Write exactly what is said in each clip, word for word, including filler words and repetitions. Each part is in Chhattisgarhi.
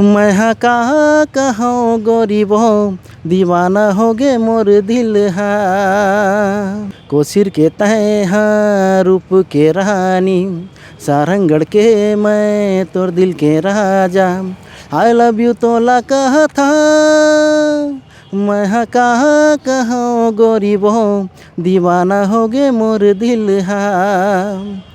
मैं हा का कहूँ गोरी वो, दीवाना हो गे मोर दिल हा। कोसिर के तय हा रूप के रानी, सारंगढ़ के मैं तोर दिल के राजा। I love you तोला कहत हा, मैं हा का कहूँ गोरी वो, दीवाना हो गे मोर दिल हा।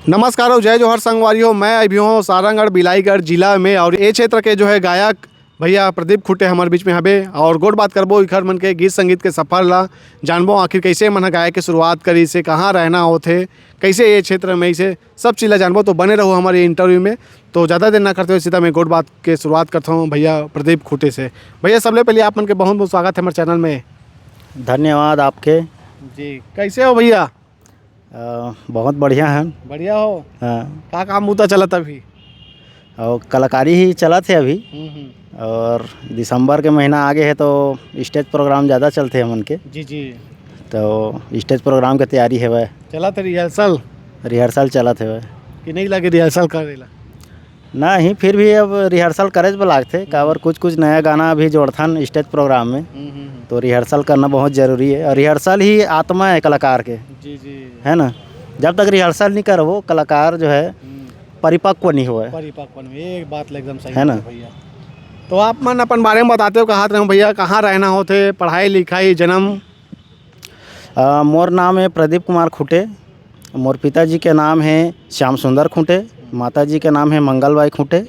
नमस्कार हो, जय जोहार संगवारी हो, मैं अभी हूँ सारंगढ़ बिलाईगढ़ जिला में और ये क्षेत्र के जो है गायक भैया प्रदीप खुटे हमारे बीच में हबे और गोठ बात करबो इखर मन के गीत संगीत के सफर ला, जानबो आखिर कैसे मन ह गायक के शुरुआत करिस हे, कहाँ रहना होथे, कैसे ये क्षेत्र में, इसे सब चीज ला जानबो। तो बने रहो हमारे इंटरव्यू में। तो ज़्यादा देर ना करते हुए सीधा मैं गोठ बात के शुरुआत करता हूँ भैया प्रदीप खुटे से। भैया, सबले पहले आप मन के बहुत बहुत स्वागत है हमारे चैनल में। धन्यवाद आपके। जी, कैसे हो भैया? अ, बहुत बढ़िया है। बढ़िया हो? हाँ। का काम बूता चलत अभी? और कलाकारी ही चलत है अभी। हम्म, हम्म। और दिसंबर के महीना आगे है तो स्टेज प्रोग्राम ज़्यादा चलते हैं हमन के। जी, जी। तो स्टेज प्रोग्राम के तैयारी है वह। चलत है रिहर्सल? रिहर्सल चलत है वह। कि नहीं लगे रिहर्सल करे ला? नहीं, फिर भी अब रिहर्सल करे बर लागथे, काबर कुछ कुछ नया गाना अभी जोड़थन स्टेज प्रोग्राम में, हम्म, हम्म, हम्म। तो रिहर्सल करना बहुत जरूरी है और रिहर्सल ही आत्मा है कलाकार के, जी, जी। है ना? जब तक रिहर्सल नहीं करबो, कलाकार जो है हम्म। परिपक्व नहीं होए। परिपक्व नहीं, ये एक बात एकदम सही है ना? बात है भैया। तो आप मन अपन बारे में बताते हो, कहा रहे भैया, कहाँ रहना होथे, पढ़ाई लिखाई, जन्म? अ, मोर नाम है प्रदीप कुमार खुटे। मोर पिताजी के नाम है श्याम सुंदर खुटे, माताजी के नाम है मंगलबाई खुटे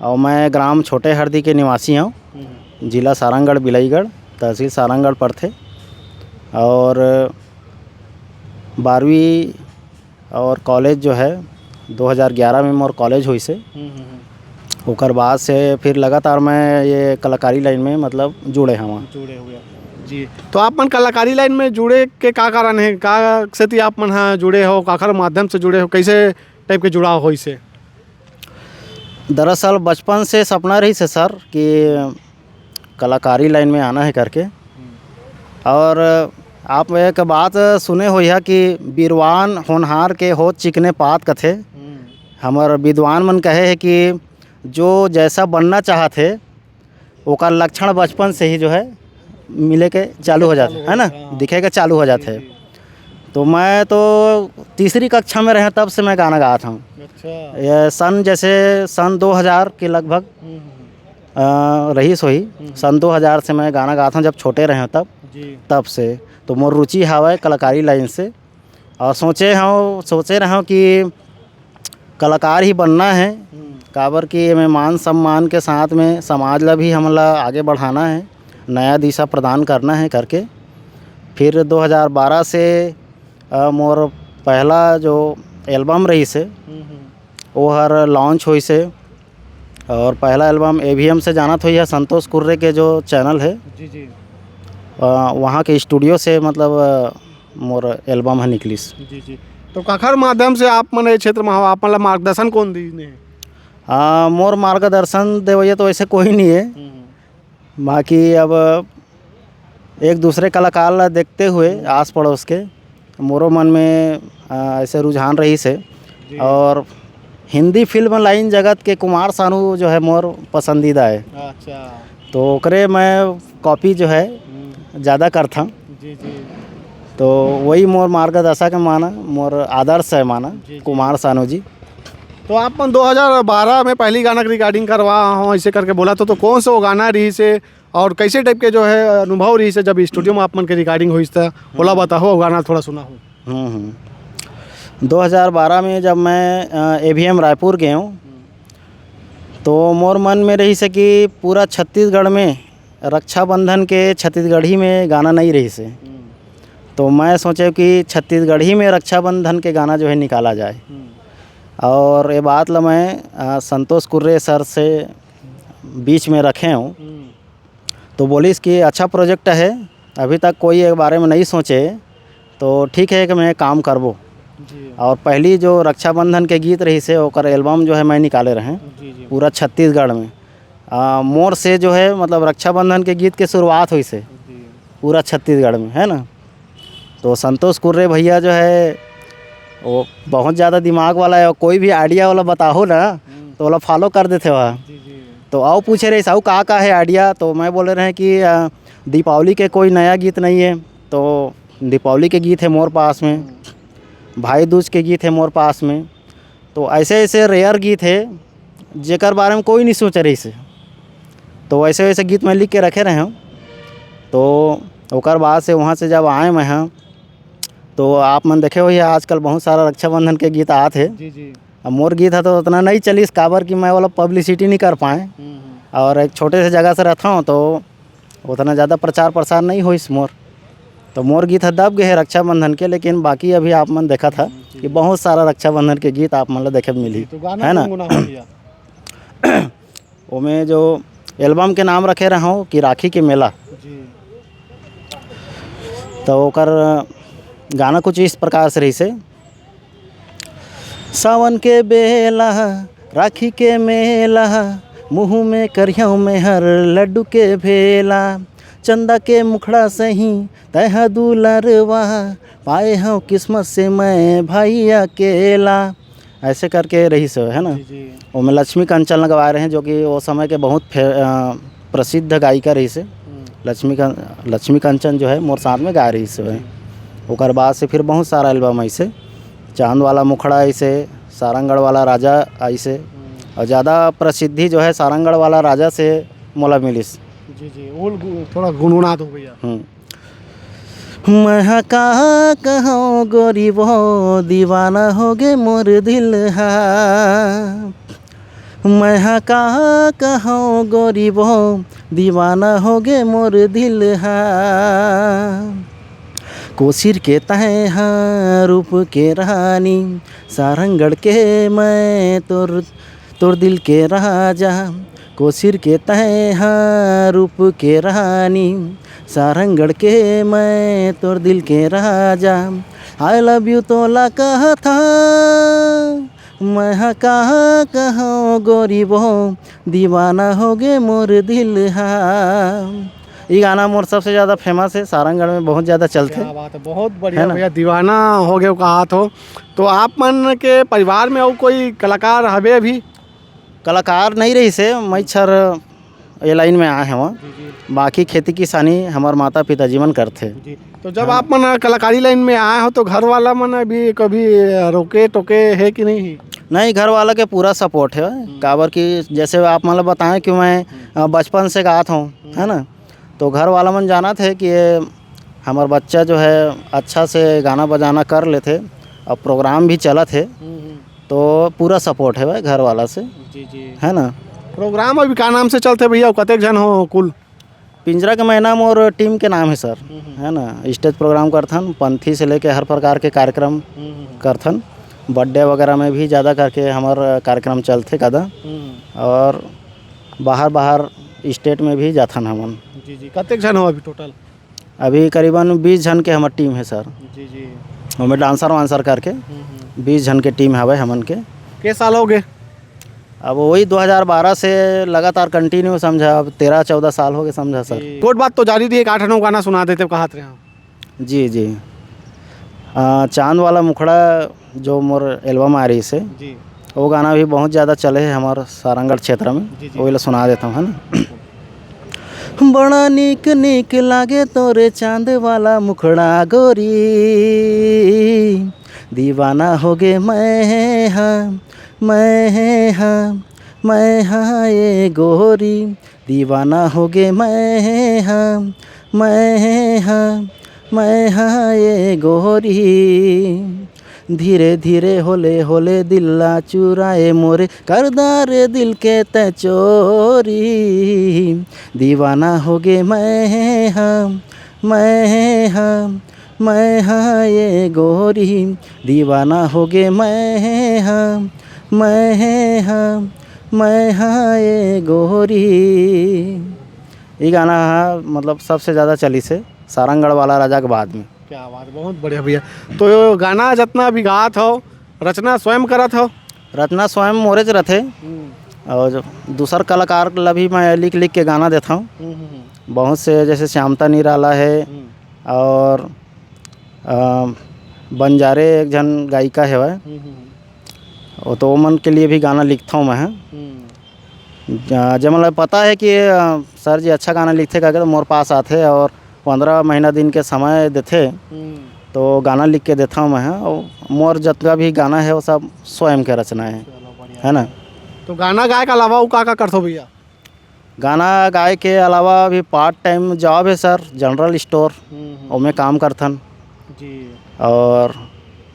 और मैं ग्राम छोटे हरदी के निवासी हूँ, हम्म। जिला सारंगढ़ बिलाईगढ़, तहसील सारंगढ़ पड़थे। और बारहवीं और कॉलेज जो है दो हज़ार ग्यारह में मोर कॉलेज होइस हे। हम्म, हम्म, हम्म। ओकर बाद से फिर लगातार मैं ये कलाकारी लाइन में मतलब जुड़े हवं। जुड़े हुए। जी, तो आप मन कलाकारी लाइन में जुड़े के का कारण है, का सेती आप मन हा जुड़े हो, काखर माध्यम से जुड़े हो, कैसे टाइप के जुड़ाव होइस हे? दरअसल बचपन से सपना रहिस हे सर कि कलाकारी लाइन में आना है करके। हम्म। और आप एक बात सुने होइहा कि बीरवान होनहार के होत चिकने पात कथे। हम्म। हमर विद्वान मन कहे हे कि जो जैसा बनना चाहत हे, ओकर लक्षण बचपन से ही जो है मिले के चालू हो जाथे, चालू हो है ना? जाथे, हाँ। दिखे के चालू हो जाथे। जी, जी। तो मैं तो तीसरी कक्षा में रहें तब से मैं गाना गात हूँ। अच्छा। ये सन जैसे सन दो हज़ार के लगभग, हम्म, हम्म, हम्म। अ, रहीस होही। हम्म। सन दो हज़ार से मैं गाना गात हूँ, जब छोटे रहे तब, जी। तब से। तो मोर रुचि हवय कलाकारी लाइन से। और सोचे हूँ, सोचे रहे हूँ कि कलाकार ही बनना है, हम्म। काबर कि एमे मान सम्मान के साथ में समाज ला भी हमन ला आगे बढ़ाना है, नया दिशा प्रदान करना है करके। फिर दो हज़ार बारह से, अ, मोर पहला जो एल्बम रहिस हे, हम्म, हम्म। वो हर लॉन्च होइस हे। और पहला एल्बम एवीएम से जानत होइहा, संतोष कुर्रे के जो चैनल है, जी, जी। अ, वहाँ के स्टूडियो से मतलब, अ, मोर एल्बम ह निकलिस। जी, जी। तो काखर माध्यम से आप मन ये क्षेत्र में हो, आप मन ला मार्गदर्शन कौन दीने हे? आ, मोर मार्गदर्शन देवैया तो ऐसे कोई नहीं है। हम्म। बाकी अब एक दूसरे कलाकार ला देखते हुए हम्म। आस पड़ोस के मोरो मन में, आ, ऐसे रुझान रहिस हे। जी। और हिंदी फिल्म लाइन जगत के कुमार सानू जो है मोर पसंदीदा है। अच्छा। तो ओकरे मैं कॉपी जो है हम्म। ज़्यादा करथंव। जी, जी। तो वही मोर मार्गदर्शक है माना, मोर आदर्श है माना, जी, जी। कुमार सानू जी। तो आप मन दो हज़ार बारह में पहली गाना के रिकॉर्डिंग करवा हो, ऐसे करके बोला तो, तो कौन सा वो गाना रहिस हे और कैसे टाइप के जो है अनुभव रहिस हे जब स्टूडियो में आप मन के रिकॉर्डिंग होइस त, ओला हम्म। बताओ, वो गाना थोड़ा सुनाओ। हम्म, हम्म। दो हज़ार बारह में जब मैं, अ, एवीएम रायपुर गए हूँ, हम्म। तो मोर मन में रहिस हे कि पूरा छत्तीसगढ़ में रक्षाबंधन के छत्तीसगढ़ी में गाना नहीं रहिस हे। हम्म। तो मैं सोचे कि छत्तीसगढ़ी में रक्षाबंधन के गाना जो है निकाला जाए। हम्म। और ये बात ला मैं, अ, संतोष कुर्रे सर से बीच में रखे हूँ। हम्म। तो बोलिस कि अच्छा प्रोजेक्ट है, अभी तक कोई एक बारे में नहीं सोचे, तो ठीक है कि मैं काम करबो। जी। और पहली जो रक्षाबंधन के गीत रहिस हे, ओकर एल्बम जो है मैं निकाले रहें, जी, जी। पूरा छत्तीसगढ़ में। आ, मोर से जो है मतलब रक्षाबंधन के गीत के शुरुआत होइस हे जी। पूरा छत्तीसगढ़ में, है ना? तो संतोष कुर्रे भैया जो है वो बहुत ज़्यादा दिमाग वाला है, कोई भी आइडिया वाला बताओ ना, हम्म। तो ओला फॉलो कर देथे वह। जी, जी। तो अउ पूछे रहिस, "अउ का का हे idea?" तो मैं बोले रहें कि, अ, दीपावली के कोई नया गीत नहीं है, तो दीपावली के गीत है मोर पास में, भाई दूज के गीत है मोर पास में। तो ऐसे ऐसे रेयर गीत है, जेकर बारे में कोई नहीं सोचे रहिस हे। तो वैसे वैसे गीत मैं लिख के रखे रहे हूँ। तो ओकर बाद से वहाँ से जब आए मैं ह, तो आप मन देखे होही, आजकल बहुत सारा रक्षाबंधन के गीत आत हे। जी, जी। अब मोर गीत ह तो उतना नहीं चलिस, काबर कि मैं ओला publicity नहीं कर पाए। हम्म, हम्म। और एक छोटे से जगह से रहता हूँ, तो उतना ज़्यादा प्रचार प्रसार नहीं होइस मोर। तो मोर गीत ह दब गए हे रक्षाबंधन के, लेकिन बाकी अभी आप मन देखत ह हम्म, जी। कि बहुत सारा रक्षाबंधन के गीत आप मन ला देखे मिलही, जी, तो गाना है ना? कौन गाना हो भैया? ओमे जो album के नाम रखे रहूँ कि राखी के मेला। जी। तो ओकर गाना कुछ इस प्रकार से रहिस हे, सावन के बेला, राखी के मेला, मुँह में करिहौं मैं हर लड्डू के भेला, चंदा के मुखड़ा सही तैं ह दुलरवा, पाए हौं किस्मत से मैं भाई अकेला। ऐसे करके रहिस हे, है ना? जी, जी। ओमे लक्ष्मी कंचन लगवाए रहे, जो कि वो समय के बहुत फे-, अ, प्रसिद्ध गायिका रहिस हे। हम्म। लक्ष्मी कं-, लक्ष्मी कंचन जो है मोर साथ में गाए रहिस हे। जी। ओकर बाद से फिर बहुत सारा album आइस हे, चांद वाला मुखड़ा आइस हे, सारंगढ़ वाला राजा आइस हे। हम्म। और ज़्यादा प्रसिद्धि जो है सारंगढ़ वाला राजा से मोला मिलिस। जी, जी, वो गु-, थोड़ा गुनगुना दो भैया। हम्म। मैं ह का कहौं गोरी वो, दीवाना होगे मोर दिल हा। मैं ह का कहौं गोरी वो, दीवाना होगे मोर दिल हा। कोसिर के तैं ह रूप के रानी, सारंगढ़ के मैं तोर तोर दिल के राजा, कोसिर के तैं ह रूप के रानी, सारंगढ़ के मैं तोर दिल के राजा। I love you तोला कहथा, मैं ह का कहौं गोरी वो, दीवाना होगे मोर दिल हा। ई गाना मोर सबसे ज़्यादा famous हे, सारंगढ़ में बहुत ज़्यादा चलथे। क्या बात है, बहुत बढ़िया है ना? भैया, दीवाना होगे कहत हो। तो आप मन के परिवार में अउ कोई कलाकार हवे अभी? कलाकार नहीं रहिस हे, मैं छर ए line में आए हवं। जी, जी। बाकी खेती किसानी हमर माता पिताजी मन करथे। जी। तो जब हाँ। आप मन कलाकारी line में आए हो तो घर वाला मन अभी कभी रोके टोके हे कि नहीं? नहीं, घर वाला के पूरा support हे, हम्म। काबर कि जैसे आप मन ल बताएं कि मैं, हम्म। अ, बचपन से गात हूँ, हम्म। है ना? तो घर वाला मन जानत हे कि ये हमर बच्चा जो है अच्छा से गाना बजाना कर लेथे, अब program भी चलत हे, हम्म, हम्म। तो पूरा support हे भाई घर वाला से, जी, जी। है ना? Program अभी का नाम से चलथे भैया, कतेक झन हो कुल? पिंजरा के मैना मोर team के नाम हे सर, हम्म, हम्म। है ना? Stage program करथन, पंथी से लेके हर प्रकार के कार्यक्रम हम्म, हम्म, हम्म। करथन, birthday वगैरह में भी ज़्यादा करके हमर कार्यक्रम चलथे कदा, हम्म। और बाहर, बाहर state में भी जाथन हमन। जी, जी। कतेक झन हो अभी total? अभी करीबन बीस झन के हमर team हे सर। जी, जी। ओमे dancer वांसर करके हम्म, हम्म। बीस झन के team हवे हमन के। के साल हो गए? अब वही दो हज़ार बारह से लगातार continue समझा, अब तेरह चौदह साल हो गए समझा सर। जी। गोठ बात तो जारी रही, एक आठ नौ गाना सुना देते, कहत रहे हो। जी, जी। आ, चांद वाला मुखड़ा जो मोर album आ रहिस हे, जी। वो गाना भी बहुत ज़्यादा चले हे हमर सारंगढ़ क्षेत्र में, जी, जी। वही ला सुना देता हूँ, है ना? बड़ा नीक नीक लागे तोरे चांद वाला मुखड़ा गोरी, दीवाना होगे मैं हा, मैं हा, मैं हा ये गोरी, दीवाना होगे मैं हा, मैं हा, मैं हा ये गोरी। धीरे धीरे होले होले दिल ला चुराए मोरे, करदा रे दिल के तैं चोरी। दीवाना होगे मैं हा, मैं हा, मैं हा ये गोरी, दीवाना होगे मैं हा, मैं हा, मैं हा ये गोरी। ये गाना हा, मतलब, सबसे ज़्यादा चलिस हे सारंगढ़ वाला राजा के बाद में। क्या बात, बहुत बढ़िया भैया। तो ये गाना जितना भी गात हो, रचना स्वयं करत हो? रचना स्वयं मोरेच रथे, हम्म। और दूसर कलाकार ला भी मैं लिख लिख के गाना देता हूँ। हम्म, हम्म, हम्म। बहुत से, जैसे श्यामता निराला है, हम्म। और, अ, बंजारे एक झन गायिका हेवय, हम्म, हम्म, हम्म। वो तो ओमन के लिए भी गाना लिखता हूँ मैं। हम्म। ज-, जेमन ल पता हे कि, अ, सर जी अच्छा गाना लिखथे करके, तो मोर पास आथे और पंद्रह महीना दिन के समय देथे, हम्म। तो गाना लिख के देथव मैं ह। और मोर जतका भी गाना हे, वो सब स्वयं के रचना हे, चलो, बढ़िया। है ना? तो गाना गाए के अलावा अउ का-का करथो भैया? गाना गाए के अलावा अभी part time job हे सर, general store, हम्म, हम्म। ओमे काम करथन। जी। और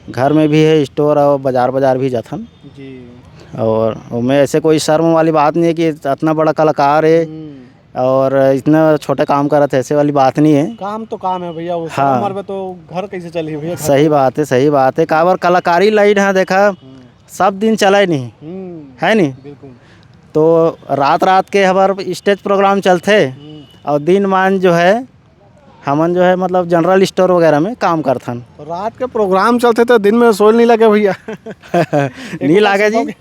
घर में भी हे store और बाजार, बाजार भी जाथन। जी। और ओमे ऐसे कोई शर्म वाली बात नहीं है कि इतना बड़ा कलाकार है हम्म। और इतना छोटा काम करत है, ऐसे वाली बात नहीं है। काम तो काम है भैया, वो हाँ। शर्म में तो घर कैसे चली भैया, घर सही के? बात है, सही बात है। काबर कलाकारी line है, देखा, हम्म। सब दिन चले नहीं, हम्म। है नहीं? बिल्कुल। तो रात-रात के हमार stage program चलथे हम्म। और दिन मान जो है, हमन जो है, मतलब, general store वगैरह में काम करथन। तो रात के program चलथे तो दिन में सोए नहीं लगे भैया? नहीं लागे जी।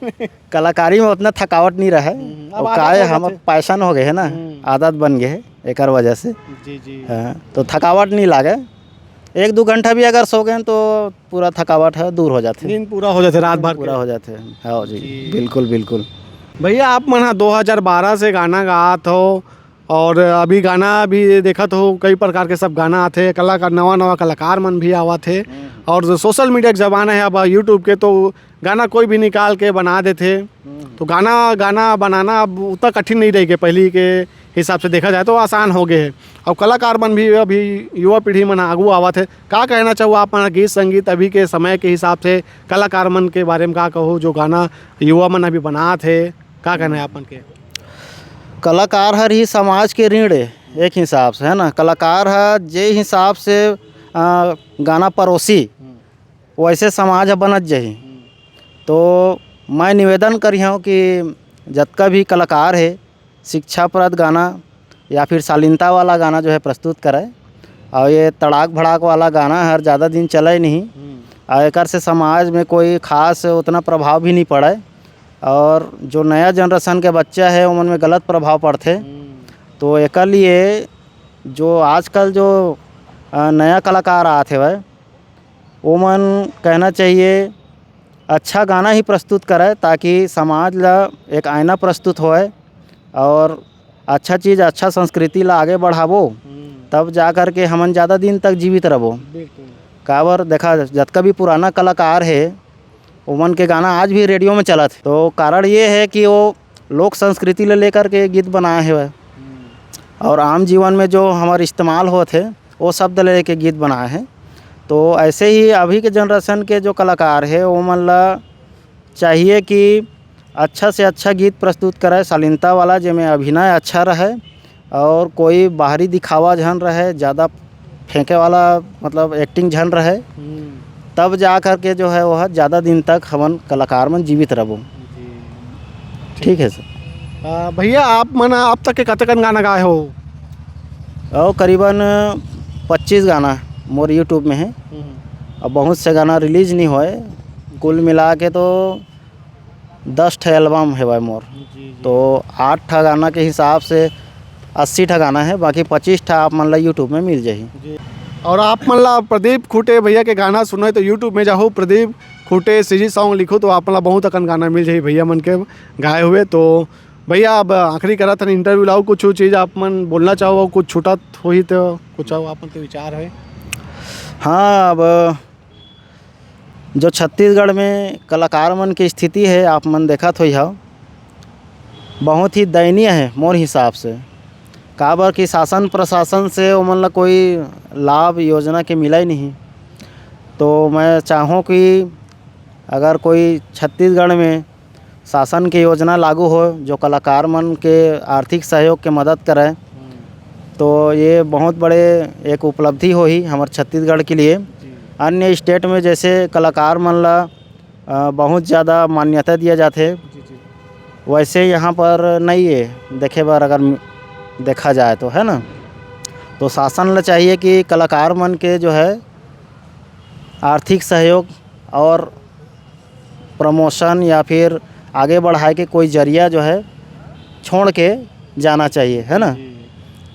कलाकारी में उतना थकावट नहीं रहे। हम्म, अब वो आदत काय हो हमर जाथे। Passion हो गए है ना, हम्म। आदत बन गए है एकर वजह से। जी, जी। हाँ, तो थकावट नहीं लागे। एक दो घंटा भी अगर सो गए तो पूरा थकावट है, दूर हो जाथे। दिन पूरा हो जाथे, रात भर पूरा के। हो जाथे। हाँ जी, जी। बिल्कुल, बिल्कुल। भैया, आप मन ह दो हज़ार बारह से गाना गात हो और अभी गाना भी देखत हो, कई प्रकार के सब गाना आथे, कलाकार, नवा-नवा कलाकार मन भी आवत हे। हम्म। और जो social media के ज़माना है अब YouTube के, तो गाना कोई भी निकाल के बना देथे। हम्म। तो गाना, गाना बनाना अब उतना कठिन नहीं रह गए, पहली के हिसाब से देखा जाए तो आसान हो गए है। और कलाकार मन भी, अभी युवा पीढ़ी मन आगू आवत है। का कहना चाहू आप मन, गीत संगीत अभी के समय के हिसाब से कलाकार मन के बारे में का कहू, जो गाना युवा मन अभी बनात है, का कहना है आप मन के? कलाकार हर ही समाज के रीढ़ है एक हिसाब से, है ना? कलाकार ह जे हिसाब से, अ, गाना परोसी, हम्म। वैसे समाज ह बनत जाही। हम्म। तो मैं निवेदन करिहौं कि जतका भी कलाकार हे, शिक्षाप्रद गाना या फिर शालीनता वाला गाना जो है प्रस्तुत करे। और ये तड़ाक भड़ाक वाला गाना हर ज़्यादा दिन चले नहीं। हम्म। और एकर से समाज में कोई खास उतना प्रभाव भी नहीं पड़े। और जो नया generation के बच्चा है, ओमन में गलत प्रभाव पड़थे। हम्म। तो एकर लिए जो आजकल जो, अ, नया कलाकार आत हेवय, ओमन कहना चाहिए अच्छा गाना ही प्रस्तुत करे, ताकि समाज ला एक आईना प्रस्तुत होए और अच्छा चीज़, अच्छा संस्कृति ला आगे बढ़ाबो, हम्म। तब जा कर के हमन ज़्यादा दिन तक जीवित रहबो। बिल्कुल। काबर देखा, जतका भी पुराना कलाकार हे, ओमन के गाना आज भी रेडियो में चलत हे। तो कारण ये है कि वो लोक संस्कृति ले लेकर के गीत बनाए हुए हम्म। और आम जीवन में जो हमार इस्तेमाल होत हे, वो शब्द ले लेके गीत बनाए हैं। तो ऐसे ही अभी के generation के जो कलाकार है, वो मन ला चाहिए कि अच्छा से अच्छा गीत प्रस्तुत करे, शालीनता वाला, जेमे अभिनय अच्छा रहे और कोई बाहरी दिखावा झन रहे, ज़्यादा फेंके वाला, मतलब, acting झन रहे, हम्म। तब जा कर के जो है, वह ज़्यादा दिन तक हमन कलाकार मन जीवित रहबो। जी। ठीक है सर। आ, भैया, आप मन अब तक के कतकन गाना गाए हो? और करीबन पच्चीस गाना मोर YouTube में है। हम्म। अब बहुत से गाना release नहीं होए, कुल मिला के तो दस ठे album है भाई मोर। जी, जी। तो आठ ठा गाना के हिसाब से अस्सी ठा गाना है, बाकी पच्चीस ठा आप मन ला YouTube में मिल जाही। जी। और आप मन ला प्रदीप खूंटे भैया के गाना सुनना है तो YouTube में जाहू, प्रदीप खूंटे CG song लिखो तो आप मन ला बहुत अकन गाना मिल जाही भैया मन के गाए हुए। तो भैया, अब आखिरी करत हन interview ला, अउ कुछ चीज़ आप मन बोलना चाहो, कुछ छूटत होही तो कुछ अउ आप मन के विचार है? हाँ, अब जो छत्तीसगढ़ में कलाकार मन के स्थिति है, आप मन देखत होई हव, बहुत ही दयनीय है मोर हिसाब से। काबर कि शासन प्रशासन से ओमन ला कोई लाभ योजना के मिला ही नहीं। तो मैं चाहूँ कि अगर कोई छत्तीसगढ़ में शासन के योजना लागू हो, जो कलाकार मन के आर्थिक सहयोग के मदद करे, हम्म। तो ये बहुत बड़े एक उपलब्धि होही हमर छत्तीसगढ़ के लिए। जी। अन्य state में जैसे कलाकार मन ला, अ, बहुत ज़्यादा मान्यता दिया जाथे, जी, जी। वैसे यहाँ पर नहीं है देखे बर, अगर म-, देखा जाए तो, है ना? तो शासन ला चाहिए कि कलाकार मन के जो है आर्थिक सहयोग और promotion या फिर आगे बढ़ाए के कोई जरिया जो है छोड़ के जाना चाहिए, है ना? जी।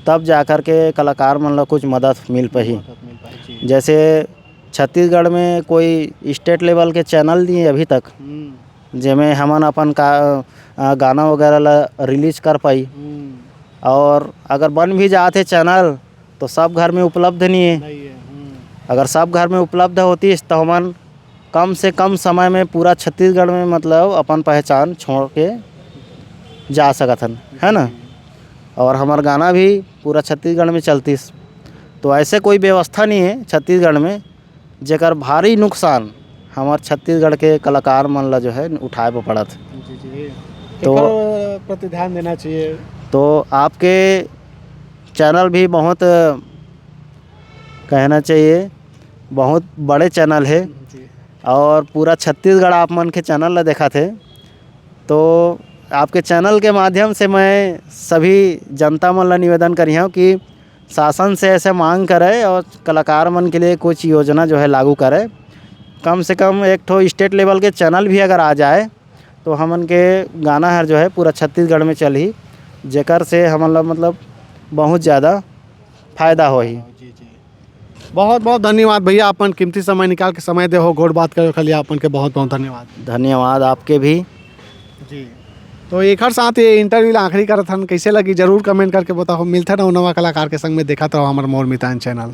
तब जा कर के कलाकार मन ला कुछ मदद मिल पाही। मदद मिल पाही, जी। जैसे छत्तीसगढ़ में कोई state level के channel नहीं है अभी तक, हम्म। जेमे हमन अपन का, अ, गाना वगैरह ला रिलीज कर पाई। हम्म। और अगर बन भी जात हे चैनल, तो सब घर में उपलब्ध नहीं है। नहीं है, हम्म। अगर सब घर में उपलब्ध होतीस, तो हमन कम से कम समय में पूरा छत्तीसगढ़ में, मतलब, अपन पहचान छोड़ के जा सकत हन, है ना? और हमर गाना भी पूरा छत्तीसगढ़ में चलतीस। तो ऐसे कोई व्यवस्था नहीं है छत्तीसगढ़ में, जेकर भारी नुकसान हमर छत्तीसगढ़ के कलाकार मन ला जो है उठाए बर पड़त। जी, जी। तो केकर प्रति ध्यान देना चाहिए? तो आपके चैनल भी बहुत, कहना चाहिए, बहुत बड़े चैनल है जी। और पूरा छत्तीसगढ़ आप मन के चैनल ला देखत हे। तो आपके चैनल के माध्यम से मैं सभी जनता मन ला निवेदन करिहौं कि शासन से ऐसे मांग करे और कलाकार मन के लिए कुछ योजना जो है लागू करे। कम से कम एक ठो स्टेट लेवल के चैनल भी अगर आ जाए, तो हमन के गाना हर जो है पूरा छत्तीसगढ़ में चलही, जेकर से हमन ला, मतलब, बहुत ज़्यादा फायदा होही। जी, जी। बहुत बहुत धन्यवाद भैया, अपन कीमती समय निकाल के समय दे हो, गोठ बात करे के लिए अपन के बहुत बहुत धन्यवाद। धन्यवाद आपके भी। जी। तो एकर साथ ये इंटरव्यू ला आखिरी करत हन, कैसे लगी जरूर कमेंट करके बताओ। मिलते ना नवा कलाकार के संग में, देखत रहो हमर मोर मितान चैनल।